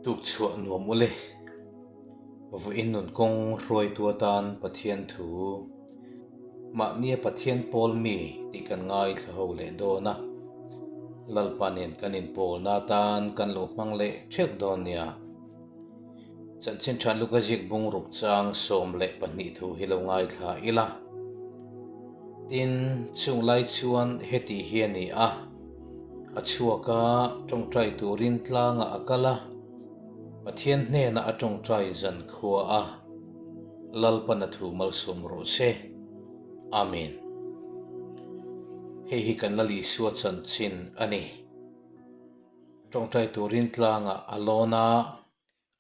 Tukchhuah nuam ule. Vawiin nun kawng hruaitu atan Pathian thu mahnia Pathian pawl mi tih kan ngaithla ho leh dawn a, Lalpa nen kan inpawlna atan kan lo hmang leh theuh dawn nia. Chanchin tha Luka ziak bungruk chang 12 thu hi lo ngaithla ila. Tin, chung lai chuan heti hi a ni a, a chhuak a, tawngtai turin tlangah a kal a, Pathian hnenah a tawngtai zan khua a, Lalpan a thu malsawm rawh se. Amen. Hei hi kan Lal Isua chanchin a ni. Tawngtai turin tlangah a lawn a,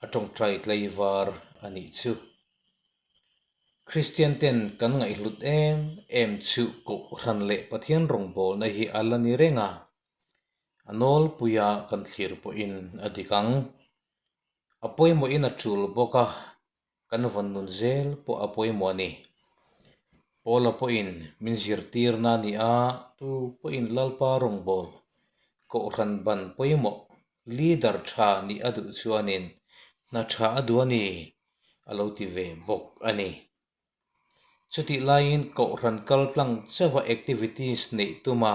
a tawngtai tlaivar a nih chu. Kristian ten kan ngaihhlut em em chu Kohhran leh Pathian rawngbawlna hi a la ni reng a, a nawlpuia kan thlir pawhin a dik ang. A pawimawhin a tul bawk a, kan vawn nun zel pawh a pawimawh a ni. Paula pawhin min zirtirna a ni a, tu pawhin Lalpa rawngbâwl Kohhran ban pawimawh leader tha nih a duh chuanin hna tha a duh a ni a lo ti ve bawk a ni. Chutih laiin Kohhran kal tlang chauha activities neih tuma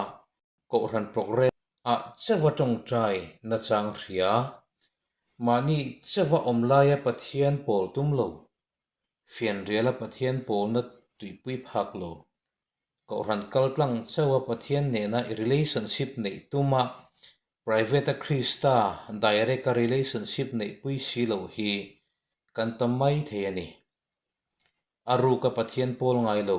Kohhran programme ah chauha tawngtai nachang hria, mahni chauha awm laia Pathian pawl tum lo, fianriala Pathian pawlna tuipui phak lo, Kohhran kal tlang chauha Pathian nena relationship neih tuma private-a Krista direct-a relationship neihpui si lo hi kan tam mai thei a ni. A ruka Pathian pawl ngai lo,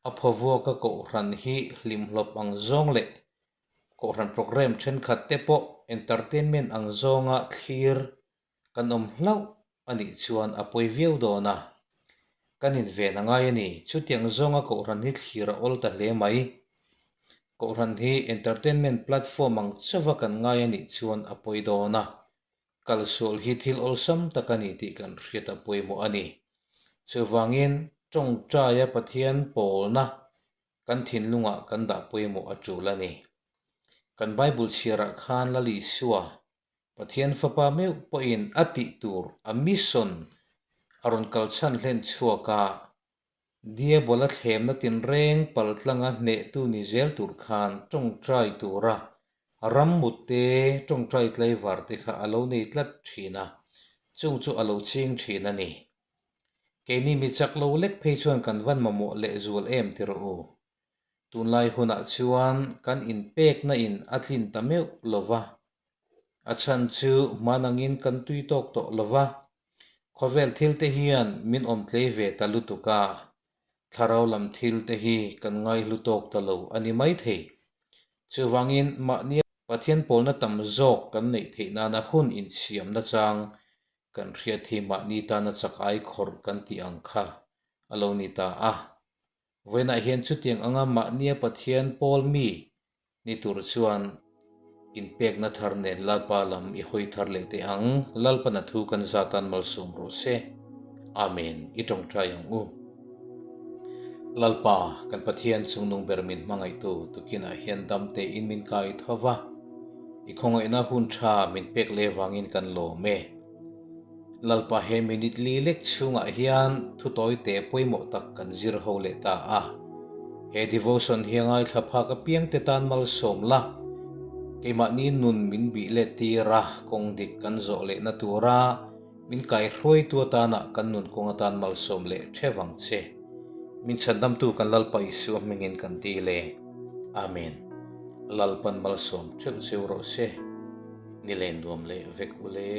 A phawvuaka Kohhran hi hlimhlawp ang zawng leh Kohhran programme thenkhat te pawh entertainment ang zawnga thlir kan awm hlauh a nih chuan a pawi viau dawn a, kan inven a ngai a ni. Chutiang zawnga Kohhran hi thlir a awl ta hle mai. Kohhran hi entertainment platform ang chauha kan ngai a nih chuan a pawi dawn a, Kalsual hi thil awlsam tak a ni tih kan hriat a pawimawh a ni. Chuvangin, tawngtaia Pathian pawlna kan thinlungah kan dah pawimawh a tul a ni. Kan Bible chhiarah khan Lal Isua, Pathian Fapa meuh pawhin a tih tur, a mission, a rawn kalchhan hlen chhuak a, Diabola thlemna tinreng paltlanga hnehtu ni zel tur khan tawngtai tura rammut te, tawngtai tlaivar te kha a lo nei tlat thin a, chung chu a lo ching thin a ni. Keini mi chak lo lek phei chuan kan van mamawh lehzual em ti rawh u. Tunlai hunah chuan kan inpekna in a tlin ta meuh lo va, a chhan chu hmanangin kan tui tawk tawh lo va, khawvel thil te hian min awm tlei ve ta lutuk a, thlarau lam thil te hi kan ngaihlu tawk ta lo a ni maithei. Chuvangin mahnia Pathian pawlna tam zawk kan neih theih nana hun insiamna chang kan hriat hi mahni tana chak ai khawrh kan tih ang kha a lo ni ta a. Vawiinah hian chutiang anga mahnia Pathian pawl mi ni tur chuan inpekna thar nen Lalpa lam i hawi thar leh teh ang. Lalpana thu kan zatan malsawm rawh se. Amen. I tawngtai ang u. Lalpa, kan Pathian chungnung ber min hmangaihtu tukinah hian dam tein min kai tho va, i khawngaihna hun tha min pek leh vangin kan lawm e. Lalpa he minute li lek chhungah hian thutawi te pawimawh tak kan zir ho leh ta a. He devotion hi a ngaithla phak apiang te tan malsawm la, keimahni nun min bih let tir a, kawng dik kan zawh lehna tura min kaihruaitu atana kan nun kawng atan malsawm leh theuh ang che. Min chhandamtu kan Lalpa Isua hmingin kan dil e. Amen. Lalpan malsawm theuh cheu rawh se. Ni len nuam leh vek ule.